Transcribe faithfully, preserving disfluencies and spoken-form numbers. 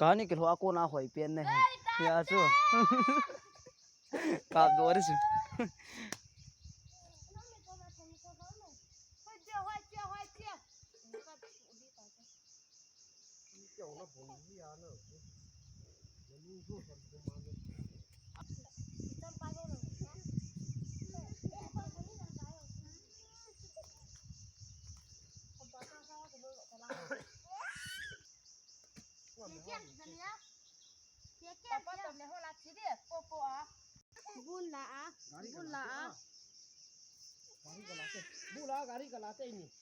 Tani kilhou a kona hoi pen ne. Ya chu. Kap do ri chu. Bun la a. Bun la a. Gari ka la te. Bun la, gari ka la te ni.